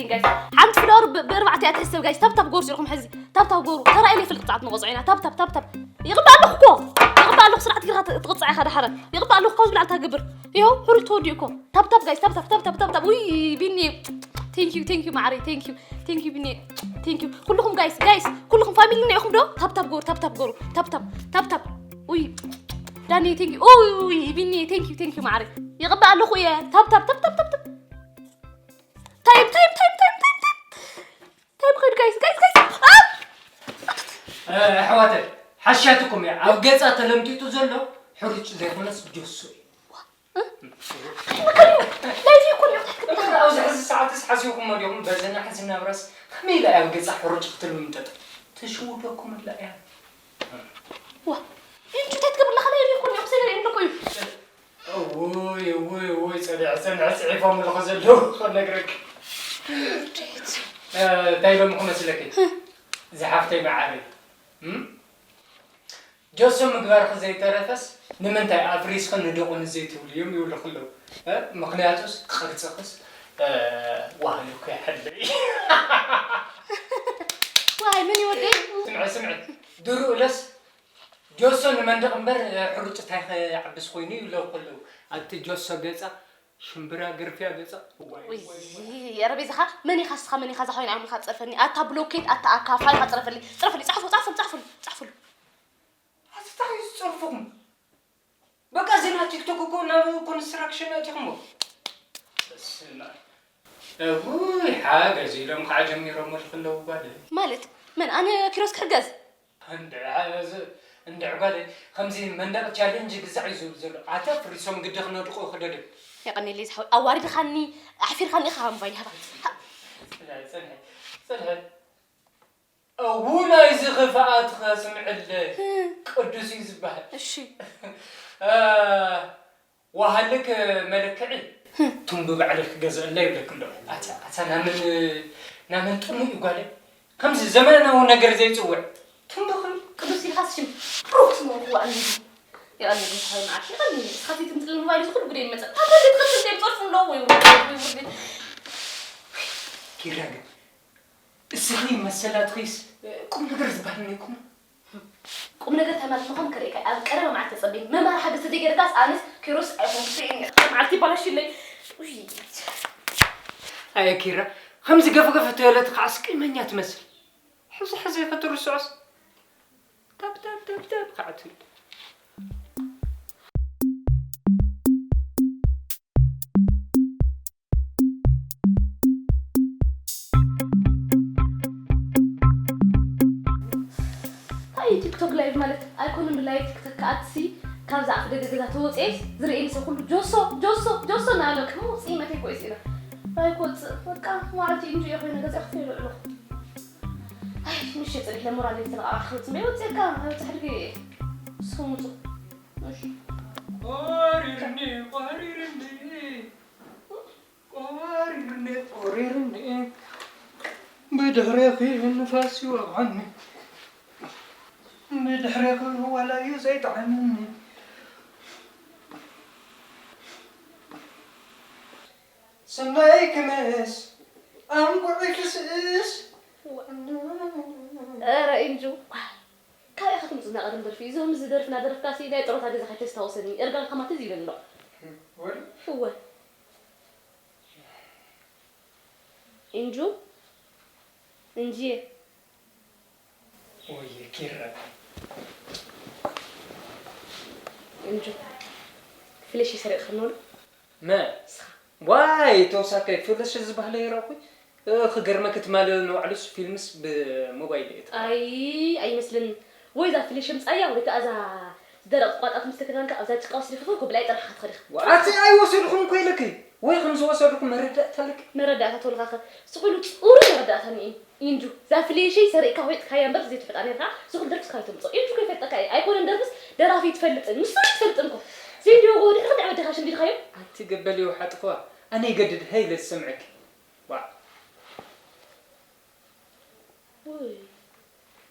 ጋይስ፣ ሓንቲ ፍላወር ብ- ብእርባዕተ እያ ትሕሰብ ጋይስ። ታብታብ ጎርዙ ኢኹም ሕዚ፣ ታብታብ ጎሩ። ተራእየ ዘይፈልጥ ቅፅዓት ንቆፅዖ ኢና። ታብታብ ታብታብ ታብታብ። ይቕባእ ኣለኹ እኮ፣ ይቕባእ ኣለኹ። ስርዓት ጌርካ ት- ትቕፃዕ ኢኻ ድሓረ። ይቕባእ ኣለኹ እኮ ኣብዚ ላዕሊ ታግብር። ይኸው፣ ሕሩጭ ተወዲኡ እኮ። ታብታብ ጋይስ፣ ታብታብ ታብታብ ታብታብ። ውይ፣ ቢኒ፣ ቴንክ ዩ ቴንክ ዩ ማዕረይ፣ ቴንክ ዩ ቴንክ ዩ ቢኒ፣ ቴንክ ዩ። ኩልኹም ጋይስ፣ ጋይስ፣ ኩልኹም ፋሚሊና ኢኹም ዶ? ታብታብ ጎሩ፣ ታብታብ ጎሩ፣ ታብታብ ታብታብ። ውይ፣ ዳኒ፣ ቴንክ ዩ። ኡይ፣ ቢኒ፣ ቴንክ ዩ ቴንክ ዩ ማዕረይ። ይቕባእ ኣለኹ እየ። ታብታብ ታብታብ ታብታብ። ታይም ታይም ታይም ታይም ታይም ታይም ታይም ኸይዱ ጋይስ ጋይስ ጋይስ። ኣሕዋተይ፣ ሓሻትኩም እያ። ኣብ ገፃ ተለምጢጡ ዘሎ ሕሩጭ ዘይኮነስ ጆሶ እዩ። ላይዚ ይኮን እዩ። ኣብዚ ሕዚ ሰዓትስ ሓሲብኩሞ ዲኹም? በዘና ሕዚ ናብራስ ከመይ ኢላ እያ ኣብ ገፃ ሕሩጭ ክትልምጠጥ? ትሽውደኩም ኣላ እያ። ዋ፣ እንቱ እንታይ ትገብር ኣለኻ? ላይዚ ይኮን እዩ። ክሰገር ይብልኮ እዩ። እውይ እውይ እውይ፣ ፀኒዐ ፀኒዐ ፅሒፎምልኹ ዘለዉ ክነግረክ። እንታይ ኢሎም ክመስለኪ? ዝሓፍተይ መዓረይ፣ ጆሶ ምግባርኪ ዘይተረፈስ ንምንታይ ኣፍሪስኺ ንደቑኒ ዘይትብልዮም ይብሉ ክለዉ። ምክንያቱስ ቅርፅኽስ ዋህልኩ ይሕለይ። ዋይ ምን ይወደይ? ስምዐ ስምዐ፣ ድሩእለስ ጆሶ ንመንደቕ እምበር ሕሩጭ እንታይ ክዓብስ ኮይኑ ይብለዉ ከለዉ፣ ኣቲ ጆሶ ገጻ ሽምብራ ግርፍያ ገጻ። እዋይ፣ እዋይ፣ እዋይ። የረቤ ዝኻ መን ኢኻ ስኻ መን ኢኻ እዛ ኮይና ኣምልካ ትጸርፈኒ ኣታ ብሎኬት ኣታ ኣካፋይ ኢኻ ትጸርፈኒ ጸርፈኒ ጻሕፉ ጻሕፉ ጻሕፉ ጻሕፉ ኣቲ እንታይ እዩ ዝጸርፍኹም? በቃ ዜና ቲክቶክ እኮ ናብ ኮንስትራክሽን ኣቲኹሞ። በስመ ኣብ። እውይ ሓገዝ ኢሎም ከዓ ጀሚሮም ወልክ ኣለዉ ጓል። ማለት መን ኣነ ኪሮስ ክሕገዝ እንድዕ ጓለይ ከምዚ መንደቕ ቻሌንጅ ግዛዕ እዩ ዝብል ዘሎ ኣታ ፍሪሶም ግዲ ክነድቑ ክደድም። የቐኔለይ ዝሓወይ ኣዋሪድኻኒ ኣሕፊርካኒ ኢኻ ካብ ሞባይል ሃባ ጽንሐ ጽንሐ እው ናይዚ ክፍኣትኸ ስምዕለ ቅዱስ እዩ ዝበሃል እሺ ወሃልክ መለክዒ ቱምቢ ባዕልክ ክገዝአላ ይብለክ ኣሎ። ኣታ ኣታ ናመን ናመን ጥሙ እዩ ጓለ ከምዚ ዘመናዊ ነገር ዘይፅውዕ ቱምቢ ክብል ቅዱስ ኢልካ ሽም ሩክ ስሞ ዋዕኒ ይቐልል ምሳይ መዓት ይቐልል ስኻት ይትምፅል ሞባይል ዝኩሉ ግደ ይመፀ ታበለ ትኸትል ደም ፀርፉ ኣለዎ ወይ ወይ ወይ ኪራ ግን እስኺ መሰላትኺስ ቁም ነገር ዝበሃል እኒኩም ቁም ነገር ተማት ምዃን ከርእካ ኣብ ቀረባ መዓልቲ ተጸበይ መምሃር ሓገዝ ተዘይገርካስ ኣነስ ኪሮስ ኣይኮንኩ ስኢኒ መዓልቲ ይባላሽለይ ኣየ ኪራ ከምዚ ገፍገፍ ተበለት ከዓስ ቂመኛ ትመስል ሕዚ ሕዚ ክትርስዖስ ተብተብ ተብተብ ከዓ ትብል እንታይ እዩ ቲክቶክ ላይቭ ማለት ኣይኮነን ብላይቭ ክትከኣትሲ ካብዛ ኣፍ ደገ ገዛ ተወፅኤስ ዝርእየኒ ሰብ ኩሉ ጆሶ ጆሶ ጆሶ እናበለ ከም ውፅኢ መተይ ኮ ይስኢና ኣይኮፅእ በቃ መዓልቲ እንጂ እየ ኮይነ ገዛ ክፍየሉ ኣለኹ ኣይ ምሽ ፅኒሕ ለሞራል ዝተነቃቃ ክወፅእ መይ ወፅእካ ናይ ወፅእ ሕድገ እየ ንስኹም ውፁ እሺ ቆሪርኒ ቆሪርኒ ቆሪርኒ ቆሪርኒ ብድሕሬኺ ንፋስ ይወቕዓኒ ብድሕሬኺ ዋላ እዩ ዘይጥዓመኒ ሰናይ ክምስ ኣንቁዒ ክስእስ ኧረ ኢንጁ ካበይ ኢኻ ትምፅእ ናቐደም ደርፊ እዩ እዞም እዚ ደርፊ ናደረፍካሲ ናይ ጥሮታ ገዛ ከይተስታውሰኒ እርጋን ከማትዝ ኢለ ኣሎ እወ እንጁ እንጂ ወየ ኪራ እንጁ ፍለሽ ይሰረቅ ከኖ መ ዋይ ተወሳካይ ፍለሽ ዝበሃለ ይረኩ ክገርመክ ትማሊ ንባዕሉስ ፊልምስ ብሞባይል እየ ኣይ ኣይመስልን ወይ እዛ ፍለሽ ምፃያ ወይ ከዓ እዛ ደረቕ ቋጣት ምስ ተከዳንካ ኣብዛ ጭቃ ወሲድካ ኮ ብላይ ጥራሕ ክትኸድካ ኣቲ ኣይወሰድኩን እኮ ኢለኪ ወይ ከም ዝወሰድኩ መረዳእታ ኣለኪ መረዳእታ ተወልካኸ ስኹሉ ፅሩይ መረዳእታ እኒኢ ኢንጁ እዛ ፍሌሸይ ሰሪእካ ወይጥካያ እምበር ዘይትፈልጣ ነርካ ዝኹሉ ደርፍስ ካበይ ተምፅኦ ኢንጁ ከይፈልጠካ እየ ኣይኮነን ደርፍስ ደራፊ ኣይትፈልጥን ንሱ ኣይትፈልጥን እኮ ዘይንዲዮ ድሕሪ ክንዲ ዓበድኻ ሽንዲድኻዮ ኣቲ ገበል ይውሓጥኽዋ ኣነ ይገድድ ሀይ ኢለ ዝሰምዐኪ ዋዕ ውይ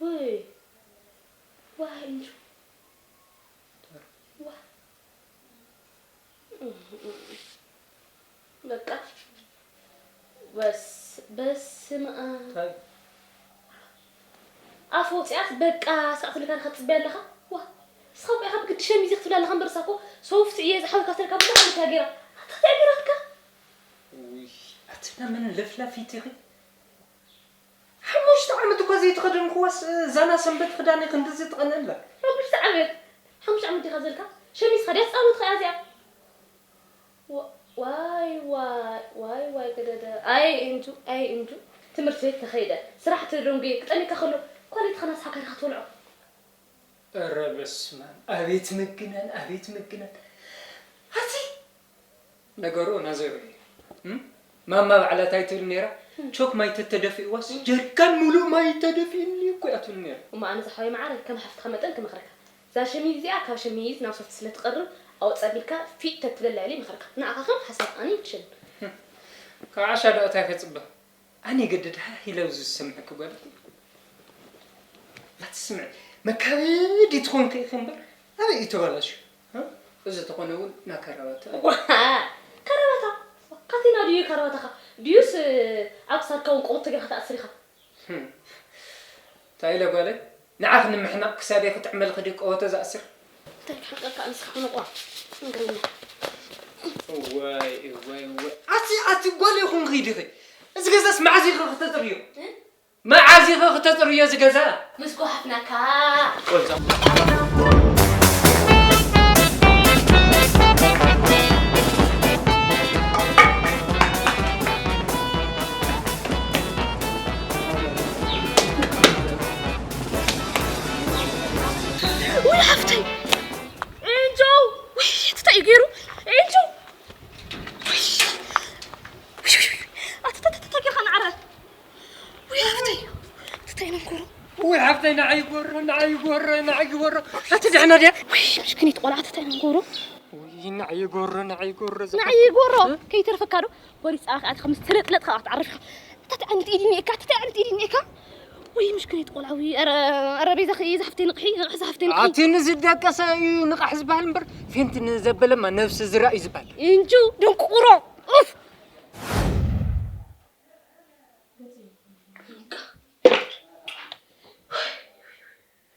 ውይ ዋይ እንጂ ዋ በቃ በስ በስመ ኣብ። እንታይ? ኣፍ ወፂኣስ በቃ ስራዕ ትልካ ክትፅበያ ኣለኻ? ዋ፣ ንስኻ እኮ ኢኻ ብግዲ ሸሚዝ ክትብላ ኣለኻ እምበር፣ ንሳ እኮ ሶፍት እየ ዝሓወይ ካብተልካ ብላ ሓንቲ ሃገራ። ኣታ እንታይ ሃገራ ክትካ? ውይ፣ ኣቲ መን ለፍላፊት ኢኺ? ሓሙሽተ ዓመት እኮ ዘይተኸደንኩዋስ፣ ዛና ሰንበት ክዳነይ ክንድዚ ትቐንእ ኣላ። ሓሙሽተ ዓመት? ሓሙሽተ ዓመት ዲኻ ዘልካ? ሸሚዝካ ድያ ጻወትካ እያ እዚኣ? ዋ-፣ ዋይ፣ ዋይ፣ ዋይ፣ ዋይ፣ ገደደ። ኣይ፣ እንጁ፣ ኣይ፣ እንጁ። ትምህርቲ ቤት ተኸይደ። ስራሕ ተደንጉየ። ክጠሜካ ከሎ፣ ኳሊትኻ ናስሓካ ዲኻ ትበልዖ? ኧረ በስመ ኣብ። ኣቤት ምግናን፣ ኣቤት ምግናን። ኣቲ ነገሩ ናዘሩ እዩ። እም? ማማ ባዕላ እንታይ ትብል ነይራ? ቾክ ማይ ተተደፊእዋስ፣ ጀርካን ሙሉእ ማይ ተደፊእኒ እኮ እያ ትብል ነይራ። እሞ ኣነ ዝሓወይ መዓረ፣ ከም ሓፍትኻ መጠን ክመኽረካ። እዛ ሸሚዝ እዚኣ ካብ ሸሚዝ ናብ ሶፍት ስለ ትቐርብ፣ ኣውጽእ ኣቢልካ ፊጥ ተትብለላ ኢለ ይመኽረካ። ንዓኻ ከም ሓሳብ ኣነ ይትሽን። ካብ ዓሻ ዶ እንታይ ከጽበ? ኣነ ገደድኻ ኢለ ኣብዚ ዝሰምዐኪ ጓል። ኣትስምዒ፣ መካበዲ ትኾንኪ ኢኺ እምበር፣ ኣበይ እዩ ተባላሽዩ? እ? እዚ ተኾነ እውን ናካራባታ። ዋ፣ ካራባታ? ካቴና ድዩ ካራባታኻ? ድዩስ ኣብ ክሳድካ እውን ቆቦቶ ጌርካ ትኣስር ኢኻ? ህም። እንታይ ኢለ ጓለይ? ንዓኺ ንምሕማቕ ክሳደይ ክጥዕመልኺ ድዩ ቀበቶ ዝኣስር? እንታይ ክሕንቀካ ንስኻ ሕንቋ? ንገረኒ። እዋይ፣ እዋይ፣ እዋይ። ኣቲ፣ ኣቲ ጓል ይኹን ኺዲ ኺ። እዚ ገዛስ መዓዝ ኢኺ ክተጽርዮ? እ? መዓዝ ኢኺ ክተጽርዮ እዚ ገዛ? ምስ ጓሓፍናካ። ቆልዛ። ውይ ሓፍተይ! ኤንጆ! ውይ፣ እንታይ እዩ ገይሩ? ኤንጆ! ውይ! ውይ፣ ውይ፣ ውይ! ኣተተተተተኪኻ ንዓረ! ውይ ሓፍተይ! እንታይ ኢና ንገብሮ? ውይ ሓፍተይ፣ ንዓይ ጎሮ፣ ንዓይ ጎሮ፣ ንዓይ ጎሮ! ኣቲ ደሕና ድያ? ውይ፣ ምሽክኒት ቆልዓ፣ እንታይ ኢና ንገብሮ? ውይ ንዓይ ጎሮ፣ ንዓይ ጎሮ፣ ንዓይ ጎሮ! እ? ከይተርፈካ ዶ? ወሪጻ ከኣ ከምዚ ተለጥለጥ ከኣ ክትዓርፍ ኢኻ። እንታይ ዓይነት ኢድ እኒኤካ? እንታይ ዓይነት ኢድ እኒኤካ? ውይ፣ ምሽክነት ቆልዓ፣ ውይ፣ ኧረ፣ ኧረ፣ ቤዛኺ፣ እዛ ሓፍተይ ንቕሒ፣ ንቕሒ፣ እዛ ሓፍተይ ንቕሒ። ኣቲ ንዝደቀሰ እዩ ንቓሕ ዝበሃል እምበር፣ ፌንት ንዘበለማ ነብሲ ዝራእ እዩ ዝበሃል። እንጁ፣ ደንቁሮ፣ ኡፍ!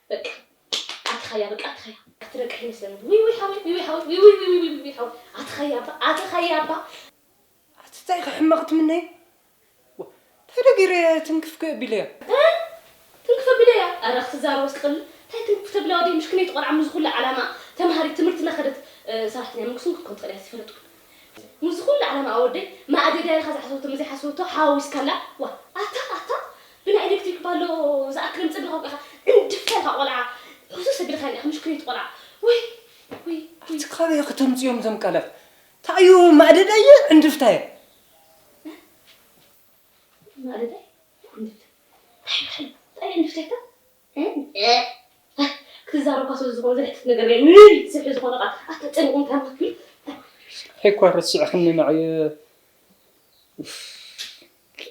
በቃ፣ ኣትኻያ፣ በቃ፣ ኣትኻያ። ክትነቅሕ ይመስለኒ። ውይ፣ ውይ፣ ሓወይ፣ ውይ፣ ውይ፣ ሓወይ፣ ውይ፣ ውይ፣ ውይ፣ ውይ፣ ውይ፣ ሓወይ። ኣትኻያ፣ ኣባ፣ ኣትኻያ፣ ኣባ። ኣቲ እንታይ ክሕመቕ ትምነይ? ዋ፣ እንታይ ዶ ገይረ ትንክፍ ከቢለያ? እ? ትንክፍ ኣቢለያ? ኣረ ክትዛረቦስ ክቕልል። እንታይ ትንክፍ ተብላ ወደይ? ምሽክነይቲ ቆልዓ፣ ምዚ ኩሉ ዓላማ ተምሃሪት ትምህርቲ እናኸደት፣ እ፣ ሰራሕተኛ መንግስቲ እውን ክትኮን ትኽእል እያ፣ ዝፈለጥኩ። ምዚ ኩሉ ዓላማ ወደይ፣ መኣደዳ ኢልካ ዝሓሰብቶ፣ ዘይሓሰብቶ ሓዋዊስካላ። ዋ፣ ኣታ፣ ኣታ፣ ብናይ ኤሌክትሪክ ባሎ ዝኣክል ምጽድኻ እኮ ኢኻ። ዕንድፍታ ኢኻ ቆልዓ። ሕሱስ ኣቢልካ ኢኻ፣ ምሽክነይቲ ቆልዓ። ውይ፣ ውይ፣ ውይ። ኣቲ ካበይ ከተምጽዮም እዞም ቃላት? ታዩ ማእደዳየ ዕንድፍታየ። ማእደዳይ ዕንድፍታ። ታይ፣ ታይ፣ ታይ ዕንድፍታ ኢልካ? እ? እ? ክትዛረብካ ስለ ዝኾነ ዘሕትት ነገር የለን። እ፣ ስብሒ ዝኾነ ቃል። ኣታ ጨንቑ እንታይ ማክል? ሄኳ ረሲዕኽኒ ንዓየ። ኡፍ።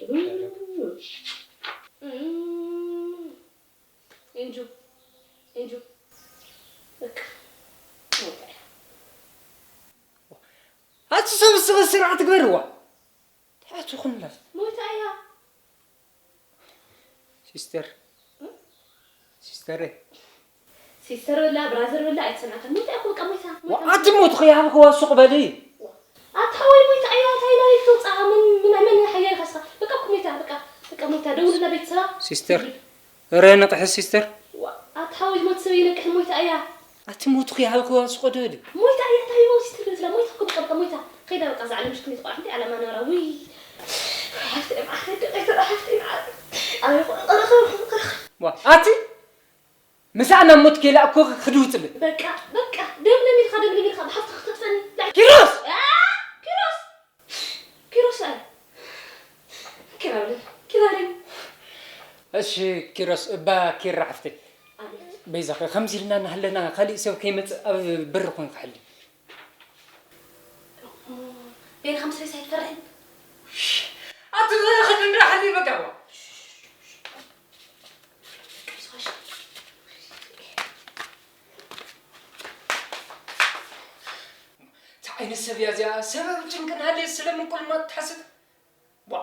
እ፣ እ፣ ኢንጁ፣ ኢንጁ። በቃ። ሞይታ እያ። ኣቲ ሰብ ስርዓት ግበርዋ። እንታይ ትኹንላ? ሞይታ እያ። ሲስተር። እ? ሲስተር። ሲስተር በላ፣ ብራዘር በላ፣ ኣይተሰምዐካን። ሞይታ እኮ በቃ ሞይታ፣ ሞይታ። ኣቲ ሞት ኸያብ ኸዋ ሱቕ በሊ። ኣታ ሓወይ ሞይታ እያ፣ እንታይ ኢላ ይፍቶ ጻ፣ ምን፣ ምን፣ ምን ሓያል ኸስኻ። በቃ እኮ ሞይታ፣ በቃ፣ በቃ ሞይታ። ደውልና ቤተሰባ። ሲስተር። ረ ንቕሒ ሲስተር። ዋ፣ ኣታ ሓወይ ሞት ሰብ ይነቅሕ፣ ሞይታ እያ። ኣቲ ሞት ኸያብ ኸዋ ሱቕ በሊ። ሞይታ እያ፣ እንታይ ሞት ሲስተር ብላ፣ ሞይታ እኮ በቃ፣ በቃ ሞይታ። ኸይዳ በቃ፣ እዛ ዓለም ምሽክኒት ቆልዓ፣ እንታይ ዓላማ ነበራ? ውይ፣ ሓፍተይ መዓት፣ ደቀይ ተራ ሓፍተይ መዓት። ኣነ ይኹን፣ ቀረኸ፣ ይኹን፣ ቀረኸ። ዋ፣ ኣቲ ምሳእ ናብ ሞት ከይላእኮ ክድውፅልክ። በቃ፣ በቃ፣ ደምለም ኢልካ፣ ደምለም ኢልካ፣ ብሓፍትኻ ክተጥፈኒ። ኪሮስ! ኣ፣ ኪሮስ! ኪሮስ ኣለ። ኪራ በለ፣ ኪራ በለ። እሺ፣ ኪሮስ፣ እባ ኪራ ሓፍተይ። ኣቤት። በይዛኸ፣ ከምዚ ኢልና እናሃለና፣ ካሊእ ሰብ ከይመጽእ ኣብ በሪ ኮንካ ሓሊ። ቤንኻ ምስ ሬሳ ኣይትፈርሕን? ኣቲ ኸዲ እንዳ ሓሊ በቃ። እንታይ ዓይነት ሰብ እያ እዚኣ? ሰበብ ጭንቅና ድየ ስለምንቁልማጥ ትሓስብ? ዋ!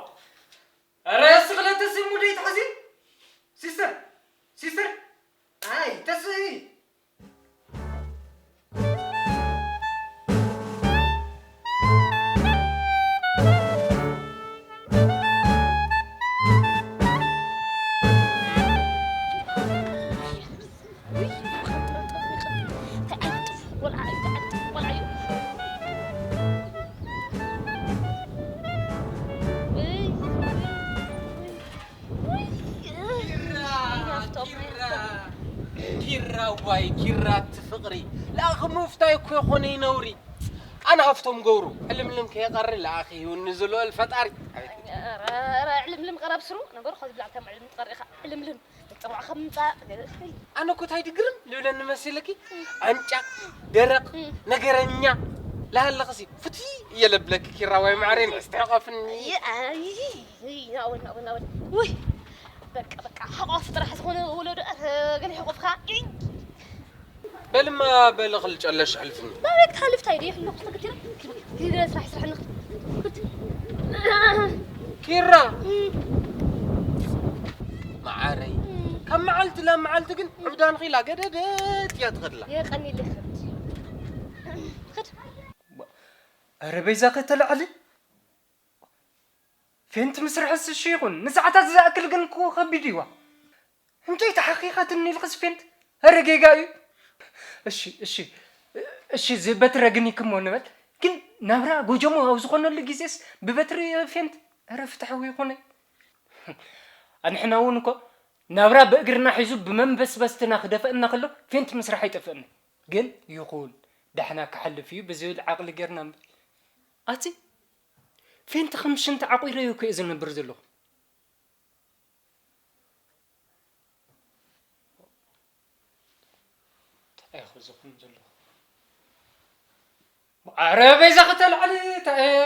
ኣዋይ ኪራ፣ እቲ ፍቕሪ ለኣኺ ምፍታይ እኮ ይኾነ ነውሪ። ኣነ ሃፍቶም ገብሩ ዕልምልም ከየቐሪ ለኣኺ ሂውኒ ዝልኦል ፈጣሪ። ኣቤት። ኧረ፣ ኧረ፣ ዕልምልም ቀረብ ስሩ። ነገሩ ካብ ዝብላዕ ከም ዕልምልም ትቐሪ ኢኻ። ዕልምልም መጸዋዕ ከም ምምጻእ ገለ። ኣነ እኮ እንታይ ድግርም ልብለኒ መሲልኪ? ኣንጫ፣ ደረቕ፣ ነገረኛ ለሃለኽሲ ፍትይ እየ ለብለኪ ኪራ፣ ዋይ ማዕረይ ንእስቲ ሕቆፍኒ። ኣይ፣ ኣይ፣ ኣይ፣ ናወል፣ ናወል፣ ናወል። ውይ፣ በቃ፣ በቃ፣ ሓቋፍ ጥራሕ ዝኾነ ወለዶ፣ ኣተ ገለ ሕቆፍካ። እይ። በልማ በሊ ክልጨለሽ ሕልፍኒ። ናበይ ክትሓልፍ ታይ ድዩ? ሕልፍ ተገቲራ። ግደ ስራሕ ስራሕ ንኽድ። ኪራ፣ መዓረይ፣ ካብ መዓልቲ ናብ መዓልቲ ግን ዕብዳን ኺላ ገደደት እያ ትኸድላ። የቐኒልክ። ኽድ። ኧረ በይዛኺ ተላዓሊ። ፌንት ምስርሕስ እሺ ይኹን፣ ንሰዓታት ዝኣክል ግን እኮ ከቢድ እዩዋ። እንጨይቲ ሓኺኻትኒ ኢልክስ ፌንት? ኧረ ጌጋ እዩ። እሺ፣ እሺ፣ እሺ፣ እዚ በትረ ግን ይክሞ ንበል። ግን ናብራ ጎጀሞ ኣብ ዝኾነሉ ግዜስ ብበትሪ ፌንት? ኧረ ፍትሓዊ ይኹነይ። ኣንሕና እውን እኮ ናብራ ብእግርና ሒዙ ብመንበስበስትና ክደፍአና ከሎ ፌንት ምስራሕ ኣይጠፍአና። ግን ይኹን፣ ዳሕና ክሓልፍ እዩ ብዝብል ዓቕሊ ጌርና እምበር። ኣቲ ፌንት ከም ሽንቲ ዓቑረዮ እኮ እየ ዝነብር ዘለኹ። እንታይ ኢኹ ዝኹን ዘለኹ? ኣረ በይዛ ከተልዓሊ፣ እንታይ እየ?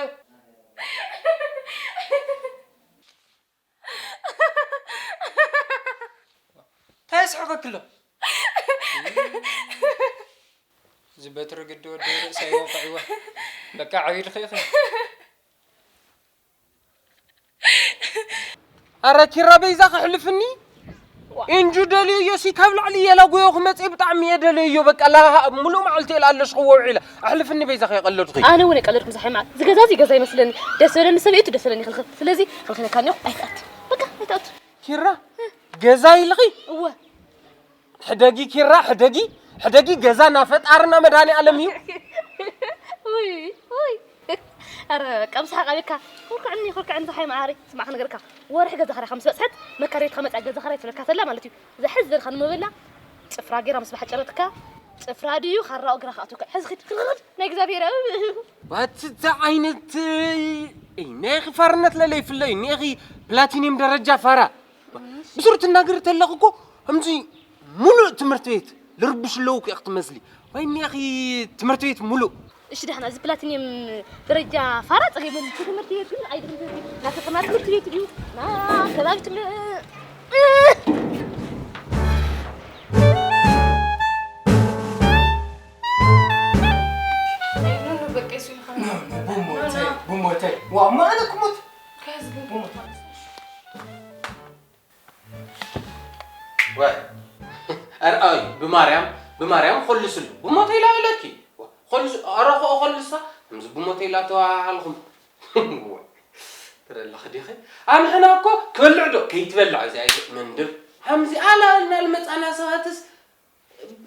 እንታይ ስሕቀክሎ? እዚ በትሪ ግዲ ወዲ ርእሰይ ወቕዕዋ። በቃ ዓብዩ ድኺ ኢኺ። ኣረ ኪራ በይዛ ከሕልፍኒ። ኢንጁ ደልዮ እዮ ሲ ካብ ላዕሊ የላጎዮ ክመጽእ ብጣዕሚ እየ ደልዮ እዮ። በቃ ላሃ ሙሉእ መዓልቲ እየ ኣለሽኽዎ ውዒለ። ኣሕልፍኒ በይዛ ከይቀለድኹ። ኣነ እውን የቀለድኩም ዝሓይ መዓል ዝገዛ እዚ ገዛ ይመስለኒ። ደስ በለኒ ሰብ እቱ ደስ በለኒ ክልኽል። ስለዚ ክልኽለካ እኒኦ ኣይትኣት። በቃ ኣይትኣት። ኪራ ገዛ ኢልኺ? እወ። ሕደጊ ኪራ ሕደጊ ሕደጊ ገዛ ናፈጣርና መድኃኔ ዓለም እዩ። ውይ ውይ ኣረ ቀምስሓ ቃቢካ ኩርክዕኒ ኩርክዕኒ ዝሓይ መዓሪ ስማዕ ክነገርካ ወርሒ ገዛ ኸራይ ከም ዝበፅሐት መካሬት ከመፃ ገዛ ኸራይ ትብለካ ተላ ማለት እዩ ዘሕዝ ዝበልካ ንመበላ ጭፍራ ጌራ ምስ ባሓጨረትካ ጭፍራ ድዩ ካራኡ ግራ ከኣትወካ ሕዚ ኽድ ክልኽል ናይ እግዚኣብሔር ባትታ ዓይነት ናይ ፋርነት ለለይ ፍለይ ኔኺ ፕላቲኒየም ደረጃ ፋራ ብስሩ ትናገር ተለኽ እኮ ከምዚ ሙሉእ ትምህርቲ ቤት ልርብሽ ኣለዉ እኮ ክትመስሊ ወይ እኒኣኺ ትምህርቲ ቤት ሙሉእ እሺ ደሕና እዚ ፕላቲኒየም ደረጃ ፋራ ጸገይመን ትምህርቲ ቤት ግን ኣይድግም ናተፈና ትምህርቲ ቤት ድዩ ና ከባቢ ትምህርቲ ብሞተይ ዋ ማለኩሙት ወይ ኣርኣዩ ብማርያም ብማርያም ኾልስሉ ብሞተይ ላበለኪ ኾልስ ኣረኸኦ ኾልሳ ከምዚ ብሞተይ ላተዋሃልኹም ትረለኺ ዲኺ ኣንሕና እኮ ክበልዕ ዶ ከይትበልዕ እዚኣ መንድር ከምዚ ኣላ እናልመፃና ሰባትስ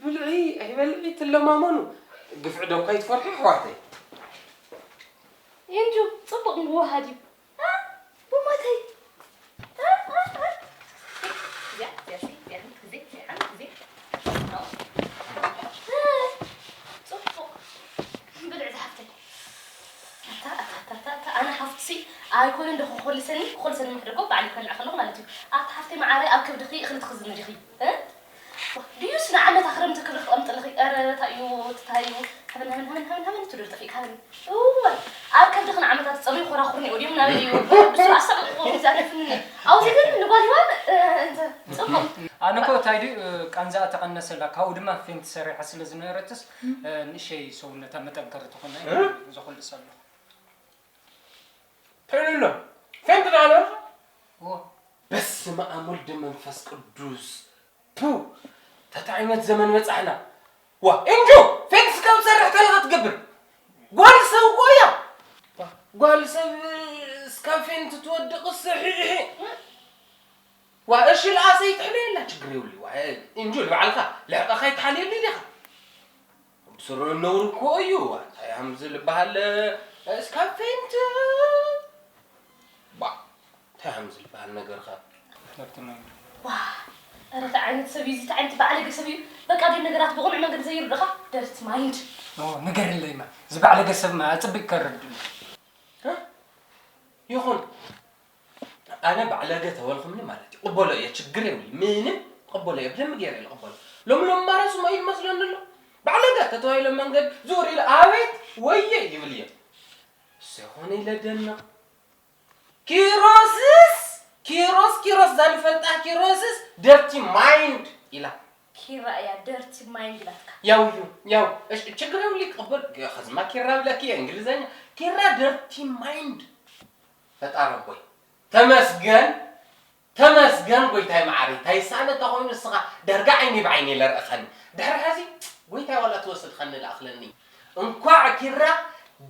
ብልዒ ኣይበልዒ ትለማመኑ ግፍዒ ዶ እኳ ይትፈርሑ ኣሕዋተይ እንጁ ፅቡቕ ምግቢ ወሃድ እዩ ቡሞተይ እዚኣ እዚኣ እዚኣ እዚኣ ግዜ እዚኣ ግዜ ጽቡቕ ብልዕ ዝሓፍተይ ኣነ ሓፍትሲ ኣይኮነ እንደ ክኾልሰኒ ክኾልሰኒ ምሕደጎ ባዕሊ ክበልዕ ከለኹ ማለት እዩ ኣታ ሓፍተይ መዓረይ ኣብ ከብድኺ እኽሊ ትኽዝኒ ዲኺ ድዩስ ንዓመታ ክረምቲ ክብሪ ክቐምጥልኺ ኧረ ታዩ ትታዩ ሃበን ሃበን ሃበን ሃበን ሃበን ትዶ ጠፊእካ ሃበን እወ ኣብ ከብድኺ ንዓመታ ትፀምዩ ኮራኹርኒ ኦድዮም ናበይ እዩ ብሱ ኣሳቕ ክኸውን ዛነፍኒ ኣብዚ ግን ንጓል ሂዋን እንተ ፅቡቕ ኣነ ኮ እንታይ ድዩ ቃንዛኣ ተቐነሰላ ካብኡ ድማ ፌንት ሰሪሓ ስለ ዝነበረትስ ንእሸይ ሰውነታ መጠንከሪ ትኾና ዘኹልሰሉ ተይሉ ኣሎ ፌንት ዳሎ በስመ ኣብ ወልድ መንፈስ ቅዱስ ቱ ተታ ዓይነት ዘመን በጻሕና ዋ እንጆ ፌንት ስካብ ሰርሕ ተለኻ ትገብር ጓል ሰብ እኮ እያ ጓል ሰብ እስካብ ፌንት ትወድቕ ስሒሒ ዋ እሺ ለኣሰይ ትሕለየላ ችግር የብሉ እንጆ ንባዕልኻ ልሕቐኻ ይትሓልየሉ ዲኻ ብስሩ ነውሪ እኮ እዩ እንታይ ሃምዚ ልበሃል እስካብ ፌንት ባ እንታይ ሃምዚ ልበሃል ነገርኻ ዋ ኧረ እንታይ ዓይነት ሰብ እዩ እዚ? እንታይ ዓይነት ባዕለገ ሰብ እዩ? በቃ ድዩ ነገራት ብቕኑዕ መንገዲ ዘይርድእኻ? ደርቲ ማይንድ። ኦ፣ ንገርለይማ፣ እዚ ባዕለገ ሰብማ ኣጸቢቕካ ኣረድእኒ። እ? ይኹን፣ ኣነ ባዕለገ ተበልኩምኒ ማለት እዩ፣ ቅበሎ እየ፣ ችግር የብሉን፣ ምንም ቅበሎ እየ፣ ብደንቢ ገይረ እየ ዝቕበሎ። ሎሚ ሎሚ ማራ ስሙ እዩ ዝመስለኒ ኣሎ። ባዕለገ ተተባሂለ መንገዲ ዙር ኢለ ኣቤት ወየ ይብል እየ። እሱ ይኾነ ኢለ ደንቕ። ኪሮስስ፣ ኪሮስ፣ ኪሮስ፣ እዛ ንፈልጣ ኪሮስስ ደርቲ ማይንድ ኢላ። ኪራ እያ ደርቲ ማይንድ ኢላትካ። ያው እዩ፣ ያው። እሺ፣ ችግር የብሉ ይቀበል። ከዝማ ኪራ ብለኪ እንግሊዘኛ። ኪራ ደርቲ ማይንድ። ፈጣሪ ኣቦይ። ተመስገን፣ ተመስገን ጎይታይ መዓረይ። እንታይ ይሳነ እንተ ኮይኑ እስኻ ዳርጋ ዓይኒ ብዓይኒ ለርእኸኒ። ድሕሪ ሐዚ ጎይታይ ዋላ ትወስድኸኒ ለኣኽለኒ። እንኳዕ ኪራ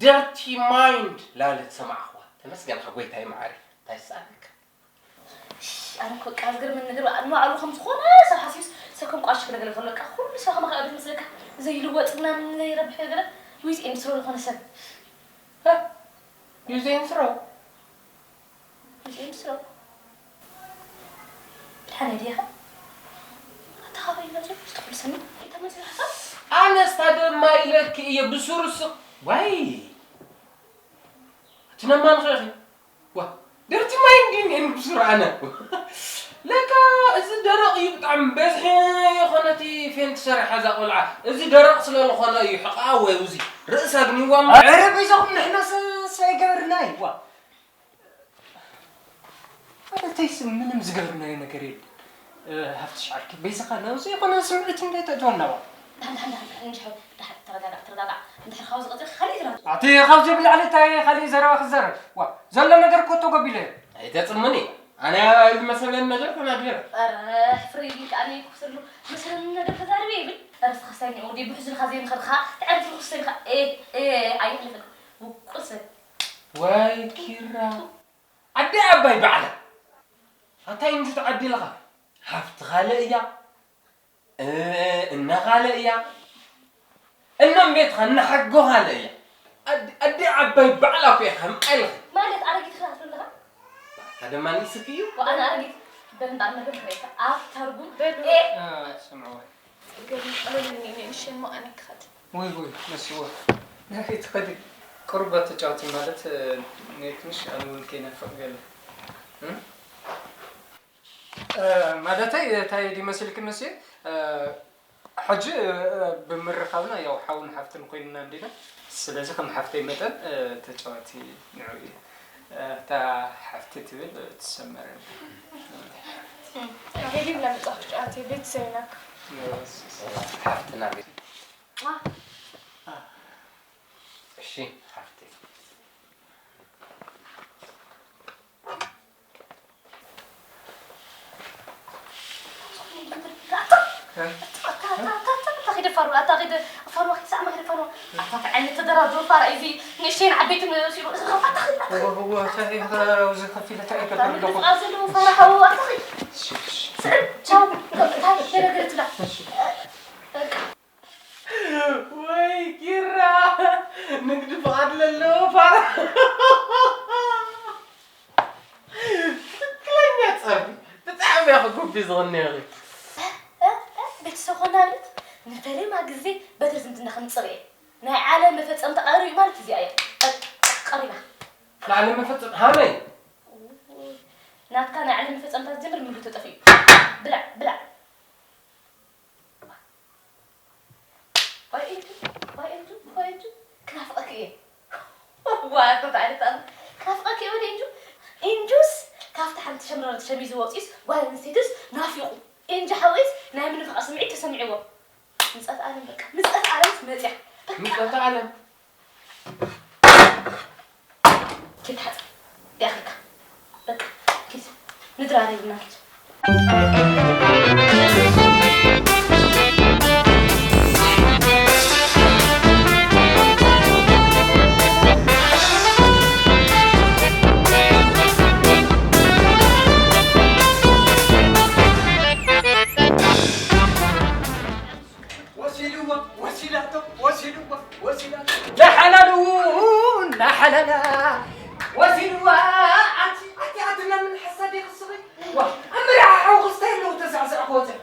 ደርቲ ማይንድ ላለት ሰማዕኽዋ። ተመስገን ኸ ጎይታይ መዓረይ። እንታይ ይሳነካ? እሽ፣ ኣነ እኮ በቃ ዝገርመኒ ነገር በቃ ንባዕሉ ከም ዝኾነ ሰብ ሓሲቡስ ሰብ ከም ቋሽ ክነገር ከሎ በቃ ኩሉ ሰብ ከማኻ እዩ ዝመስለካ። ዘይልወጥ ምናምን ዘይረብሕ ነገር ዊዝ ኤንድ ስሮ ዝኾነ ሰብ። እ? ዩዝ ኤንድ ስሮ? ዩዝ ኤንድ ስሮ? ድሓን ድኻ? ኣታ ካበይ መፂኡ? ዝትኹል ስኒ? ተመፅኡ ሓሳብ? ኣነስ ታደማ ኢለኪ እየ ብሱሩ ስቕ። ዋይ! እቲ ነማን ኸ ኢኺ? ዋ፣ ደርቲ ማይ እንዲን ኤንጉስር ኣነ። ለካ እዚ ደረቕ እዩ ብጣዕሚ በዝሒ የኾነ እቲ ፌንት ሰሪሓ እዛ ቆልዓ። እዚ ደረቕ ስለ ዝኾነ እዩ ሕቓ ወይ ውዚ ርእሳ ግን ይዋም። ኧረ በይዛኹም ንሕና ሰ-፣ ሰ-፣ ኣይገበርናይ። ዋ። ኣረ ተይስ ምንም ዝገብርናዮ ነገር የለን። እ፣ ሃፍትሽ ዓርኪ በይዛኻ ናብዚ ዝኾነ ስምዒት እንዴት ተእትወና ዋ። ደሓን፣ ደሓን፣ ደሓን፣ ደሓን፣ እንጂ ሓው፣ ደሓን፣ ተረጋጋዕ፣ ተረጋጋዕ። እንድሕር ካብዚ ቀፂልካ ካልእ ትረኽብ። ኣቲ ካብዚ ብላዕሊ እንታይ ካልእ ዘረባ ክዛረብ? ዋ፣ ዘሎ ነገር እኮ ተጎቢለ። ኣይተፅምኒ። ኣነ ዝመሰለን ነገር ተናገረ። ኧረ፣ ሕፍር ኢልኒ ከኣ እኔ እኮ ዘሎ መሰለን ነገር ተዛርበ ይብል። ኧረ፣ እስኻ ስታይ ንዑ፣ ወዲ ብሕዙልካ ዘይምኸድካ፣ ትዕርፊ ክስተልካ፣ ኤ፣ ኤ፣ ኣይሕልፍን። ውቁስ በል። ወይ ኪራ። ኣደ ዓባይ ባዕላ። ኣታ እንጂ ተዓዲልኻ። ሃፍቲ ካልእ እያ። እ፣ እነ ካልእ እያ። እኖም ቤትኻ እነ ሓጎ ካልእ እያ። ኣዲ-፣ ኣዲ ዓባይ ባዕላ እኮ እያ፣ ከም ቀልኺ። ማለት ኣረጊት ኢኻ ትብል ኣለኻ? ኣታ ደማ ንስኪ እዩ። ወኣና ኣረጊት በል እንዳ መገብ ከይካ ኣብ ታርጉ በሉ። ኤ። እ፣ ስምዕዋ። ገርም ቀለል እኔ ንእሽተይ እሞ ኣነ ክኸድ። ወይ ወይ፣ ነስዎ። ናይ ትኸዲ ቁርባ ተጫወቲ ማለት፣ እ፣ ናይ ትንሽ ኣነ እውን ከይናፍቕ ገለ። እ? እ፣ ማለተይ፣ እንታይ ድዩ መሲልኪ መሲ፣ እ፣ ሕጂ፣ እ፣ ብምርኻብና ያው ሓውን ሓፍትን ኮይንና እንዲና። ስለዚ ከም ሓፍተይ መጠን፣ እ፣ ተጫወቲ ንዑ እዩ። እ፣ እታ ሓፍቲ ትብል ትሰመረ። እ፣ ገዲም ለምጻፍ ጫወቲ ቤተሰብ ኢና። ሓፍትና ቤት። እሺ፣ ሓፍቲ። ኣታ ኸይደ ፋርዋ፣ ኣታ ኸይደ ፋርዋ፣ ክሳዕ መኽሪ ፋርዋ። ኣታ እንታይ ዓይነት ተደራጀው ፋራ እዩ እዚ ንእሽተይን ዓበይትን መሲሉ። ኣታ ኸይደ፣ ኣታ ኸይደ። ወ-፣ ወ-፣ እንታይ ኢኻ ኣብዚ ከፊለ እንታይ ኣታ ይገብር መግቢ ኣለኹ? ፍቓድ ዘለዎ ፋራ ሓው፣ ኣታ ኸይደ። እሺ፣ እሺ። ስዕብ፣ ቻው። እንታይ ገለ ገለ ትብላ? እሺ። በቃ። ወይ ኪራ፣ ንግዲ ፍቓድ ለለዎ ፋራ። ትክክለኛ ጸርፊ። ብጣዕሚ እያ ክጉቢ ዝቕንየኺ። እ፣ እ፣ እ፣ ቤተሰብ ኾና ብለት ንፈለማ ግዜ በትሪ ዝምድና ከም ጽርየ። ናይ ዓለም መፈጸምታ ቀሪብ ማለት እዚኣ እያ። ቀ-፣ ቀሪባ። ናይ ዓለም መፈጸም-፣ ሃመይ? ናትካ ናይ ዓለም መፈጸምታ ዝጀምር ምግቢ ተጠፊኡ። ብላዕ፣ ብላዕ። ዋይ ኤንጁ፣ ዋይ ኤንጁ፣ ዋይ ኤንጁ፣ ክናፍቐኪ እየ። ዋይ፣ ኣቶ ባዕሊ ጣም፣ ክናፍቐኪ እየ ወዲ ኤንጁ። ኤንጁስ ካብቲ ሓንቲ ሸምረረት ሸሚዝ ወፂኡስ ጓል ኣንስተይትስ ናፊቑ። ኤንጁ ሓወይስ ናይ ምንፋቕ ስምዒት ተሰሚዕዎ። ምጸት ዓለም በቃ፣ ምጸት ዓለምስ መጽያ። በቃ። ምጸት ዓለም። ኪድ ሓጽ-፣ ይኣኽልካ። በቃ፣ ኪድ። ንድራር ይብልና ኪድ። ወሲድዋ፣ ወሲዳቶ፣ ወሲድዋ፣ ወሲዳቶ። ላሓላሉ፣ ላሓላላ። ወሲድዋ፣ ኣቲ፣ ኣቲ፣ ኣቲ፣ ለምን ሓሳድ ይኽስኺ? ዋ፣ ኣብ መርዓ ሓው ክስታይ ኣለዉ ተዛዕዛዕ ክወፅዕ።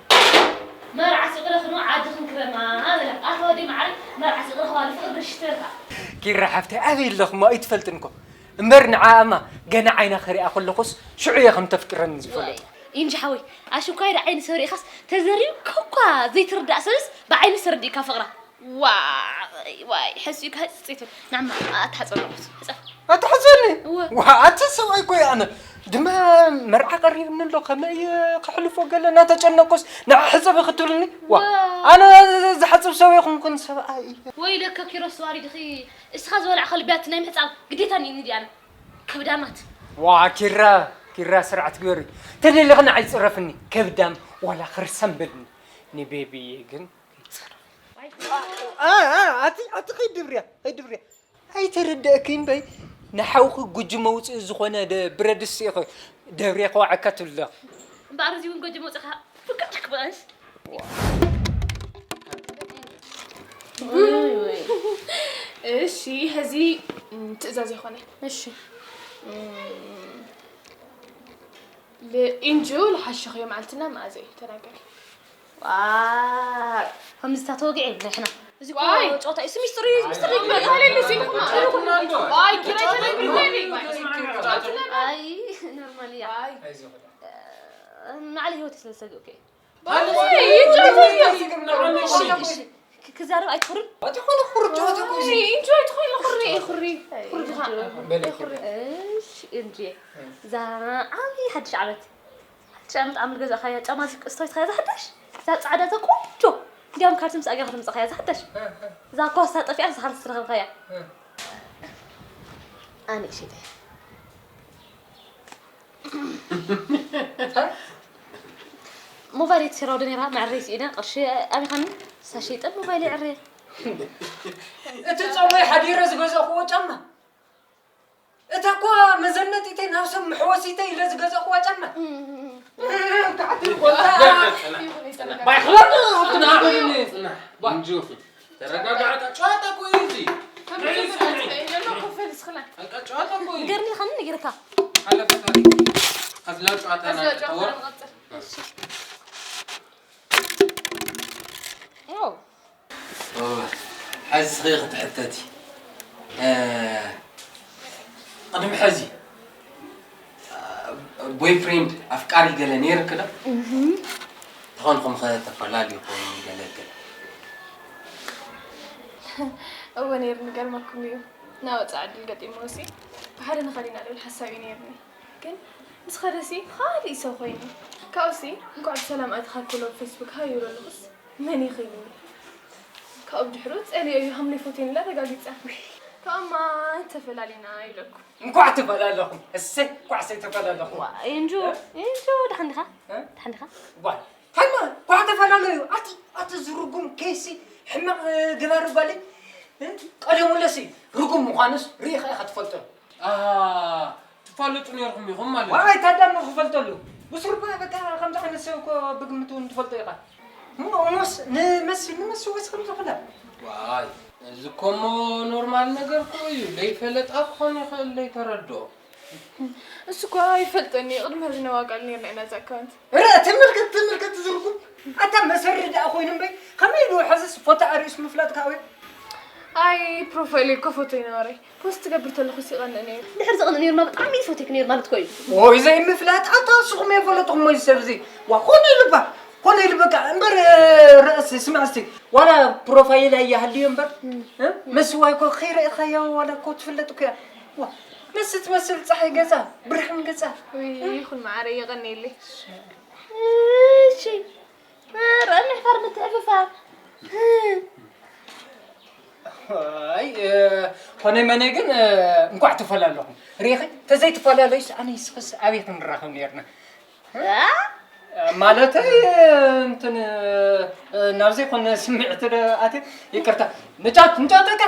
ኪራ ሓፍተይ ኣበይ ኣለኽሞ ኣይትፈልጥን እኮ እምበር ንዓኣማ ገና ዓይና ከሪኣ ከለኹስ ሽዑ እየ ከም ተፍቅረኒ ዝፈለጥኩ። ኢንጂ ሓወይ ኣሽኳይ ደ ዓይኒ ሰብ ሪኢኻስ ተዘሪብካ እኳ ዘይትርዳእ ሰብስ ብዓይኒ ተረዲእካ ፍቕራ። ዋይ ዋይ ሕስዩ ከህፅፅ ይትብል ናማ ኣትሓፀለኹስ ሕፀፍ ኣትሕዘኒ እወ። ዋ ኣቲ ሰብኣይ እኮ እየ ኣነ ድማ መርዓ ቀሪብኒ ኣሎ ከመይ ከሕልፎ ገለ እናተጨነቅኩስ ንዓ ሕፀቢ ክትብልኒ ዋ ኣነ ዝሓፅብ ሰብ ይኹንኩን ሰብኣይ እየ ወይለከ ኪሮስ ተዋሪድኺ እስኻ ዝበላዕኻ ልብያት ናይ ምሕፃብ ግዴታ እኒኒ ድያና ከብዳማት ዋ ኪራ ኪራ ስርዓት ግበሪ ተደሊኽና ኣይፅረፍኒ ከብዳም ዋላ ክርሰም በልኒ ንቤቢየ ግን ኣቲ ኣቲ ከይድብርያ ከይድብርያ ኣይተረደእክን በይ ንሓውኺ ጉጂ መውፅኢ ዝኾነ ብረድስቲ ኢኺ ደብርየ ከዋዕካ ትብልዶ እምበኣር እዚ እውን ጎጆ መውፅኻ ፍቅር ክበኣስ እሺ ሕዚ ትእዛዝ ይኾነ እሺ ኢንጁ ልሓሸኽዮ መዓልትና መኣዘ እዩ ተናገሪ ዋይ ከምዚ እታ ተወጊዐ ይብላ ሕና እዚ እኮ ዋይ። ጨወታ እዩ ሚስጥር እዩ ሚስጥር እዩ ይበላል። ተባለሉ ሲልኩም ዋይ ኪራይ ተናገሪ በሊ ኣይ ኖርማል እያ ዋይ ንዓለ ህይወት ስለ ዝሰግእ ኦኬ ይጫወት እዩ እሺ ክዛረብ ኣይትኽሩን ኣቲ ኾነ ክሩት ጨወታ እኮ እዚ ኢንጁ ኣይትኾይኑ ክሪ ክሪ ክሪ በለኪ እሺ እንጂ እዛ ዓብዪ ሓድሽ ዓመት ሓድሽ ዓመት ዓመት ገዛእኻያ ጫማ እዚ ቅስቶይትኻ እዛ ሓዳሽ እዛ ፃዕዳ እዛ ቆንጆ እንዲያውም ካልሲ ምስ ኣገርካ ትምፃኻያ እዛ ሓዳሽ እዛ ኳስታ ጠፊኣ ንስኻ ንስኻ ረኸብካያ ኣነ ሽጠ ሞባይል ተሰራው ዶ ነራ መዕረይ ስኢነ ቅርሺ ኣቢኻኒ ሳሸይጠን ሞባይል ይዕረየ እቲ ጸጉሪ ሓዲረ ዝገዛእክዎ ጫማ እታ እኳ መዘነጢተይ ናብ ሰብ መሕወሲተይ ኢለ ዝገዛእክዋ ጫማ ባይኽለኒ ኣብቲ ንሃበልኒ እንጁ ተረጋጋዕካ ጨዋታ እኮ እዩ እዚ ከመይ ዝበለ ስለ ኢለሎ ኮፈል እስኽና በቃ ጨዋታ እኮ እዩ ገርኒ ኻኒ ነጊርካ ሓለፈ ታሪክ ኣዝላ ጨዋታ ኢና ኣዝላ ጨዋታ ንጠወር ንቐጽል ኦ፣ ሐዚ ስኺ ክትሕተቲ እ፣ ቅድሚ ሐዚ ቦይፍሬንድ ኣፍቃሪ ገለ ነይርክ ዶ? ተኾንኹም ኸ ተፈላሊኹም ገለ ገለ እወ ነይሩ ንገርመኩም እዩ ናብ ወፃኢ ዕድል ገጢምዎ ሲ ብሓደ ንኸድ ኢና ልብል ሓሳብ እዩ ነይርኒ ግን ምስ ኸደ ሲ ኻሊእ ሰብ ኾይኑ ካብኡ ሲ እንኳዕ ብሰላም ኣቲኻ ክብሎ ብ ፌስቡክ ሃይ ይብሎ ኣለኹስ መን እዩ ኺብኒ ካብኡ ብድሕሩ ፀሊኦ እዩ ሃምለይ ፎቶን ኢላ ረጋጊፃ ካብኡማ ተፈላሊና ይብለኩም እንኳዕ ተፈላለኹም እሰይ እንኳዕ ሰይ ተፈላለኹም ኢንጆ ኢንጆ ደሓን ዲኻ ደሓን ዲኻ ጓል ሃይማ ኳዕ ተፈላለዩ ኣቲ ኣቲ ዝርጉም ከይሲ ሕማቕ ገባሪ ጓለይ ቀደሙለሲ ርጉም ምዃኑስ ርኢኻ ኢኻ ትፈልጦ ኣሃ ትፋለጡ ነርኩም ኢኹም ማለት እዩ። ዋይ ታዳ እሞ ክፈልጠሉ ብስሩ እኮ በቃ ከምዚ ዓይነት ሰብ እኮ ብግምት እውን ትፈልጦ ኢኻ። እሞ እሞስ ንመሲ ንመሲ ወይስ ከምዚ ኩላ? ዋይ እዚ እኮ እሞ ኖርማል ነገር እኮ እዩ። ለይፈለጣ ክኾን ይኽእል ለይተረድኦ። እሱ እኳ ይፈልጠኒ እዩ። ቅድሚ ሕዚ ነዋቃል ነርና ኢና እዚ ኣካውንት። ረ ተመልከት ተመልከት ዝርኩም ኣታ መሰሪ ደኣ ኮይኑ እምበይ ከመይ ኢሉ ሕዝስ ፎቶ ኣርእዩስ ምፍላጥ ካወይ ኣይ ፕሮፋይለይ እኮ ፎቶ ይነበረይ። ፖስት ትገብር ተለኹስ ይቐንእ ነይሩ። ድሕር ዝቕንእ ነይሩና ብጣዕሚ እዩ ዝፈትየክ ነይሩ ማለት እኮ እዩ። ወይ ዘይምፍላጥ ኣታ ንስኹም የፈለጥኹም ወይ ሰብ እዚ ዋ ኮነ ኢሉ እባ ኮነ ኢሉ በቃ እምበር ረእስ ስምዕ እስቲ ዋላ ፕሮፋይል ኣይሃልዮ እምበር እ? መስዋይ እኮ ከይረእኻዮ ዋላ እኮ ትፍለጥ እኮ እያ ዋ መስ ትመስል ፀሓይ ገፃ ብርሃን ገፃ ውይ ይኹን መዓረ የቐንየለይ። እሺ ኧረ ምሕፋር ምትሕፍፋር ኣይ ኮነይ መነይ ግን እንኳዕ ተፈላለኹም ሪኢኺ ተዘይተፈላለዩስ ኣነ ይስኽስ ኣበይ ክንራኸብ ነርና ማለተይ እንትን ናብ ዘይኮነ ስምዒት ኣትየ ይቅርታ ንጫት ንጫት በቃ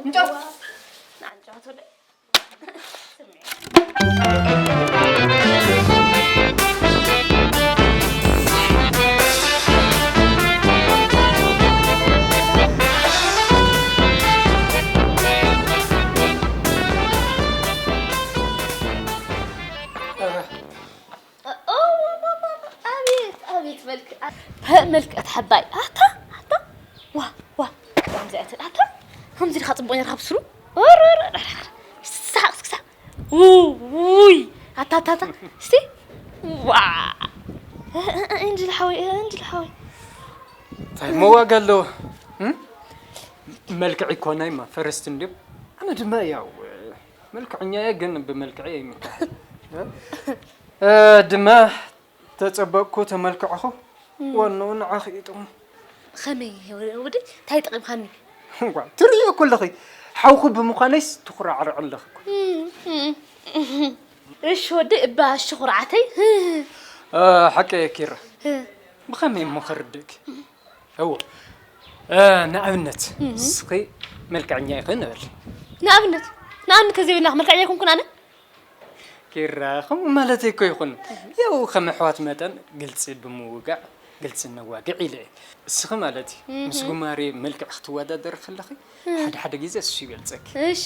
ንጫት ኣቤት ኣቤት መልክዕ መልክዕ ተሓባይ ኣታ ኣታ ዋ ዋ ከምዚኣትን ኣታ ከምዚ ድኻ ፅቡቅ ነርካ ብስሩ ወር፣ ወር፣ ወር፣ ወር። ስሓቕ፣ እስኪ ስሓቕ። ውይ፣ ኣታ፣ ኣታ፣ ኣታ። እስቲ። ዋ። እ፣ እ፣ እ፣ እንጅል ሓወይ፣ እ፣ እንጅል ሓወይ። እንታይ መዋጋ ኣለዎ? እም? መልክዕ ይኮናይማ ፈረስት እንዲም። ኣነ ድማ ያው መልክዕኛ እየ፣ ግን ብመልክዕ ይምካሕ። እ፣ ድማ ተጸበቅኩ፣ ተመልክዕኹ። እም። ዋናኡ ንዓኺ እዩ ጥቕሙ። ኸመይ ወደይ? እንታይ ጠቒምካኒ? እዋ፣ ትርእዮ እኮ ኣለኺ። ሓውኺ ብምዃነይስ ትኹራዕርዕ ኣለኺ እኮ። እም፣ እም፣ እም። እሺ ወደይ፣ እባ እሺ ኩርዓተይ። እ፣ ሓቂ እየ ኪራ። እ። ብኸመይ እሞ ከርድእኪ? እዎ። እ፣ ንኣብነት፣ እም። ንስኺ መልክዐኛ ኢኺ ንበል። ንኣብነት? ንኣብነት ተዘይበልና መልክዐኛ ኣይኮንኩን ኣነ? ኪራ፣ ከምኡ ማለተይ እኮ ይኹን። ያው ከም ኣሕዋት መጠን ግልጺ ብምውጋዕ ግልጺ ነዋግዕ ኢለ እየ። እስኺ ማለት እዩ፣ ምስ እህ። ጉማሬ መልክዕ ክትወዳደሪ ከለኺ፣ እህ። ሓደ ሓደ ግዜ እሱ ይበልጸኪ። እሺ።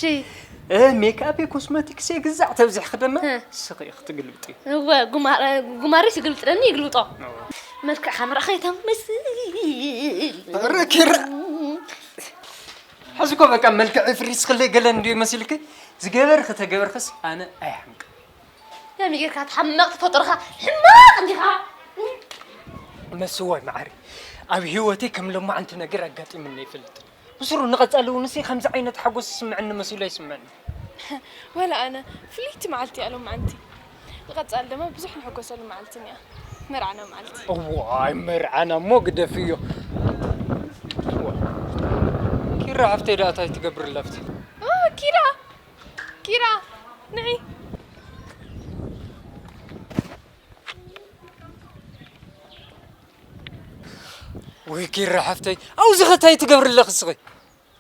እ፣ ሜክኣፕ ኮስመቲክስ ግዛዕ ተብዚሕኺ ድማ፣ እህ። እስኺ ኢኺ ትግልብጢ። እወ፣ ጉማ-፣ ጉማሬ ይግልብጥለኒ፣ ይግልብጦ። እወ። መልክዕኻ ምርኣኸ ይተምስ። ኧረ ኪራ። ሕዚ እኮ በቃ መልክዕ ፍሪስ ክለይ ገለ እንድዩ መሲልኪ፣ ዝገበርኺ ተገበርክስ ኣነ ኣይሓምቅን። ከመይ ጌርካ ትሓምቕ ተፈጥሮኻ ሕማቕ እንዲኻ። መስዋይ መዓሪ፣ ኣብ ህይወተይ ከም ሎማዓንቲ ነገር ኣጋጢሙኒ ኣይፈልጥን። ብስሩ ንቐጻሊ እውን እሲ ከምዚ ዓይነት ሓጎስ ይስምዐኒ መሲሉ ኣይስምዐኒ። ወላ ኣነ ፍልይቲ መዓልቲ እያ ሎማዓንቲ። ንቐጻሊ ድማ ብዙሕ ንሕጎሰሉ መዓልቲ እኒኣ። መርዓና መዓልቲ። እዋይ መርዓና እሞ ግደፍዮ። እዋ። ኪራ ሓፍተይ ደኣ እንታይ ትገብርላ ኣብቲ? ኦ፣ ኪራ! ኪራ! ንዒ! ወይ ኪራ ሓፍተይ፣ ኣብዚ ኸ እንታይ ትገብሪ ኣለኺ እስኺ?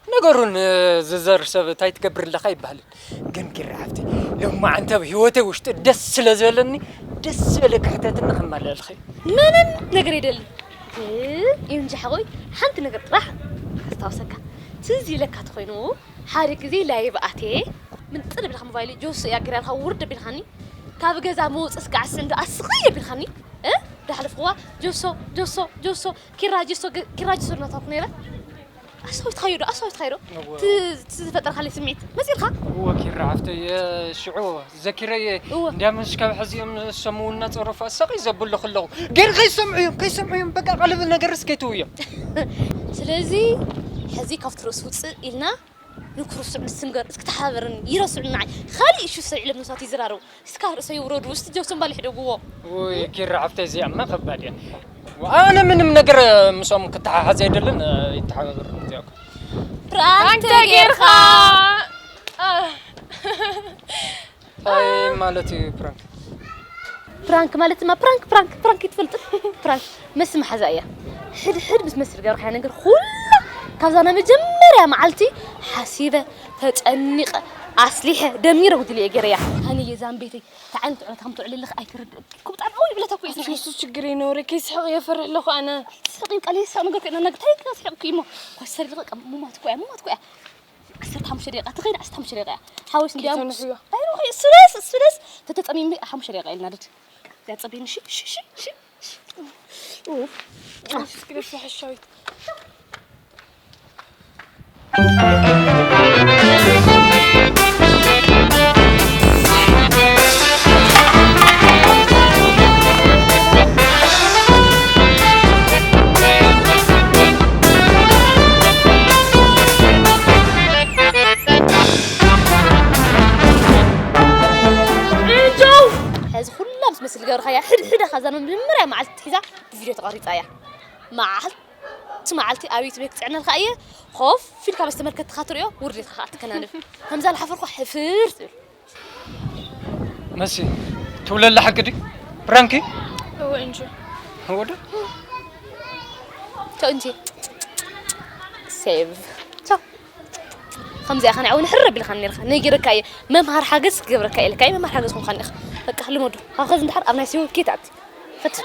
ነገሩ ንዝዘር ሰብ እንታይ ትገብሪ ኣለኻ ኣይበሃልን። ግን ኪራ ሓፍተይ፣ ሎማዓንቲ ኣብ ህይወተይ ውሽጢ ደስ ስለ ዝበለኒ፣ ደስ ዝበለኪ ሕተትኒ ከማልኣልኺ። ምንም ነገር ኣይደልን። ግን እዩ እንጂ ሓቆይ፣ ሓንቲ ነገር ጥራሕ ኣስታውሰካ። ትዝ ኢለካ ተኾይኑ፣ ሓደ ግዜ ላይቭ ኣትየ፣ ምንጥር ቢልካ ሞባይለይ ጆሶ እያ ገይራልካ ውርድ ኣቢልካኒ። ካብ ገዛ ምውፅእ ስጋዕ ስንዶ ኣስቕይ ኣቢልካኒ። እ? ዳሕለፍክዋ ጆሶ፣ ጆሶ፣ ጆሶ፣ ኪራ ጆሶ፣ ግ-፣ ኪራ ጆሶ እናተባልኩ ነይረ። ኣስታዊስካዮ ዶ? ኣስታዊስካዮ ዶ? እወ። ቲ-፣ ቲ ዝፈጠርካለይ ስምዒት መፂእልካ? እወ ኪራ ሓፍተይ፣ እ፣ ሽዑ ዘኪረየ እወ። እንዲያም እስካብ ሕዚ እዮም ንሶም እውን እናፀረፉ ኣሳቒ ዘብሉ ከለኹ። ግን ከይሰምዑ እዮም፣ ከይሰምዑ እዮም። በቃ ቀልብ ነገርስ ከይትው እዮም። ስለዚ ሕዚ ካብቲ ርእሲ ውፅእ ኢልና ንክርስዑ ንስንገር እስኪ ተሓባበርኒ፣ ይረስዑ ንዓይ። ካልእ እሹ ሰሪዕ ለምሳት ይዝራረቡ። እስካ ርእሰ ይውረዱ፣ እስቲ ጀብሶም ባል ይሕደጉዎ። ወይ ኪራ ሓፍተይ፣ እዚኣማ ከባድ እያ። ኣነ ምንም ነገር ምሶም ክተሓሓዝ ኣይደልን፣ ይተሓባበር እዚኣ እኮ። ፕራንክ ፕራንክ ተጌርካ! ተጌርካ! ኣህ። እንታይ ማለት እዩ ፕራንክ? ፕራንክ ማለት ድማ ፕራንክ፣ ፕራንክ፣ ፕራንክ ይትፈልጥ? ፕራንክ መስ መሓዛ እያ። ሕድ ሕድ ምስ መስል ገርካ ነገር ኩላ ካብዛ ናይ መጀመርያ መዓልቲ ሓሲበ፣ ተጨኒቐ፣ ኣስሊሐ፣ ደሚረ ጉድል እየ ገይረያ። ሃኒየ ዛምቤተይ፣ ተዓይነት ዕለት ከም ትውዕል ኣለኽ ኣይትርድእ። እኮ ብጣዕሚ ዓብይ ዕለት እኮ እዩ። ኣትሓሱ ችግር ይኖረ፣ ከይስሕቕ እየ ፈርሕ ኣለኹ ኣነ። ስሕቕ እዩ፣ ቃል ይስሕቕ ነገር ኮይና፣ ነገር እንታይ ስሕቕ እኮ እዩ እሞ። ኮስተር ኢልኻ፣ ቀ-፣ ሙማት እኮ እያ፣ ሙማት እኮ እያ። ዓሰርተ ሓሙሽተ ደቂቃ፣ ተኸይድ ዓሰርተ ሓሙሽተ ደቂቃ እያ። ሓወስ እንዲያውም ኪተንሕዮ። ኣይ፣ ሩሒ፣ እሱ ደስ፣ እሱ ደስ። ተተጸሚምኒ ሓሙሽተ ደቂቃ ኢልና ድድ። እዚኣ ጸበይኒ፣ ሺ፣ ሺ፣ ሺ፣ ሺ። ኡፍ። እስኪ ደስ ሓሻዊት። ሕጂ ኩላ ምስ መስል ገርካያ፣ ሕድ ሕደ ካዛ መጀመርያ መዓልቲ ሒዛ ብቪድዮ ተቐሪጻ እያ። መዓልቲ መዓልቲ ኣብ ዩቱብ ክጽዕነልካ እየ። ኮፍ ኢልካ ምስ ተመልከትካ ትርእዮ፣ ውርደትካ ከኣ ትከናንብ። ከምዛ ዝሓፈርኩ ሕፍር ትብል። መሲ፣ ትብለላ ሓቂ ድዩ? ፕራንክ እዩ? እወ እንጂ። እወ ዶ? ቻው እንጂ። ሴቭ። ቻው። ከምዚኣ ኸነ እውን ሕር ኣቢልካ ነርካ። ነጊረካ እየ። መምሃር ሓገዝ ክገብረካ እየ ኢልካ እየ። መምሃር ሓገዝ ኮንካ ነርካ። በቃ ልመዱ። ካብ ኸዚ እንድሓር ኣብ ናይ ሴቭ ኬት ኣት። ፈት።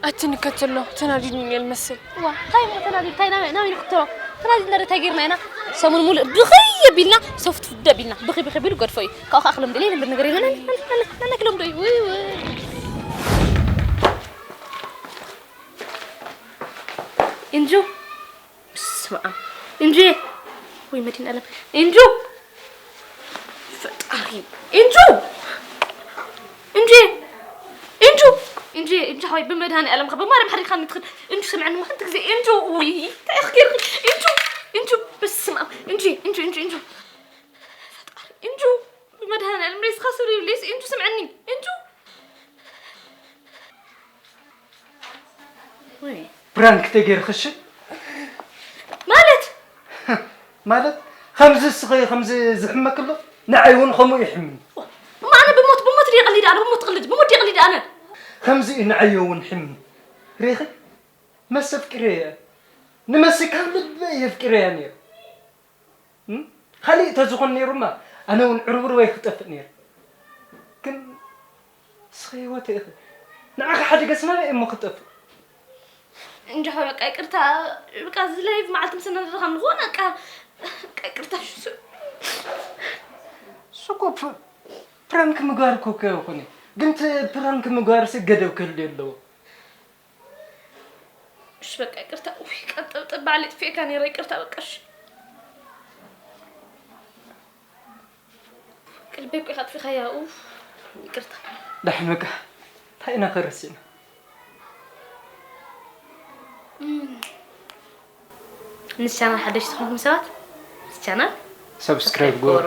ኣቲ ንከተሎ፣ ተናዲድኒ እየ ልመስል። ዋ፣ እንታይ እሞ ተናዲድ-፣ እንታይ ናበይ፣ ናበይ ንክተሎ? ተናዲድና ዶ እንታይ ጌርና ኢና? ሰሙን ሙሉእ ብኽይ ኣቢልና፣ ሶፍት ፉድ ኣቢልና፣ ብኽይ ብኽይ ኣቢሉ ገድፎ እዩ። ካብኡ ከዓ ክልምድ ኢለ፣ ልምድ ነገር የለን። ናና፣ ናና፣ ናና ክለምዶ እዩ። ውይ፣ ውይ። ኢንጁ፣ በስመ ኣብ። እንጂ ወይ መድህን ኣለም እንጂ ፈጣሪ እንጂ እንጂ እንጂ እንጂ እንጂ ሓወይ ብመድሃኒ ኣለም ካብ ማርያም ሓሪኻኒ ትኽድ እንጂ ስምዐኒ ሓንቲ ግዜ እንጂ ውይ እንታይ ኢኽ ጌርክ እንጂ እንጂ በስመ ኣብ እንጂ እንጂ እንጂ እንጂ ፈጣሪ እንጂ ብመድሃኒ ኣለም ሬስኻ ስር ይብለይስ እንጂ ስምዐኒ እንጂ ወይ ፕራንክ ተገይርክሽ ማለት ማለት ከምዚ እስኸ ከምዚ ዝሕመክ ኣሎ ንዓይ እውን ከምኡ ይሕምኒ እማ ኣነ ብሞት ብሞት ድየ ቀሊድ ኣነ ብሞት ትቕልድ ብሞት ድየ ቀሊድ ኣነ ከምዚ እዩ ንዓይ እውን ሕምኒ ሬኺ መስ ኣፍቂረያ እየ ንመሲ ካብ ልበይ የፍቂረያ ነይረ ካልእ ተዝኾን ነይሩማ ኣነ እውን ዕርብርበይ ክጠፍእ ነይረ ግን እስኸ ህይወተይ ኢኺ ንዓኺ ሓደገስ ናበይ እሞ ክጠፍእ እንጃ በቃ ይቅርታ በቃ እዚ ላይቭ መዓልቲ ምስ ነረኻ ንኾነ በቃ በቃ ይቅርታ ሽሱ እሱ እኮ ፕ- ፕራንክ ምግባር እኮ ከይኮነ ግን ት- ፕራንክ ምግባር ሲ ገደብ ክህልዮ ኣለዎ እሺ በቃ ይቅርታ ውይ ቀጠብጠብ ባዕለይ ጥፊኤካ ነይረ ይቅርታ በቃ እሺ ቅልበይ እኮ ኢኻ ኣጥፊኻያ ኡፍ ይቅርታ ዳሕን በቃ እንታይ ኢና ከረሲና ንስ ቻናል ሓደሽቲ ዝኾንኩም ሰባት ንስ ቻናል ሰብስክራይብ ግበሩ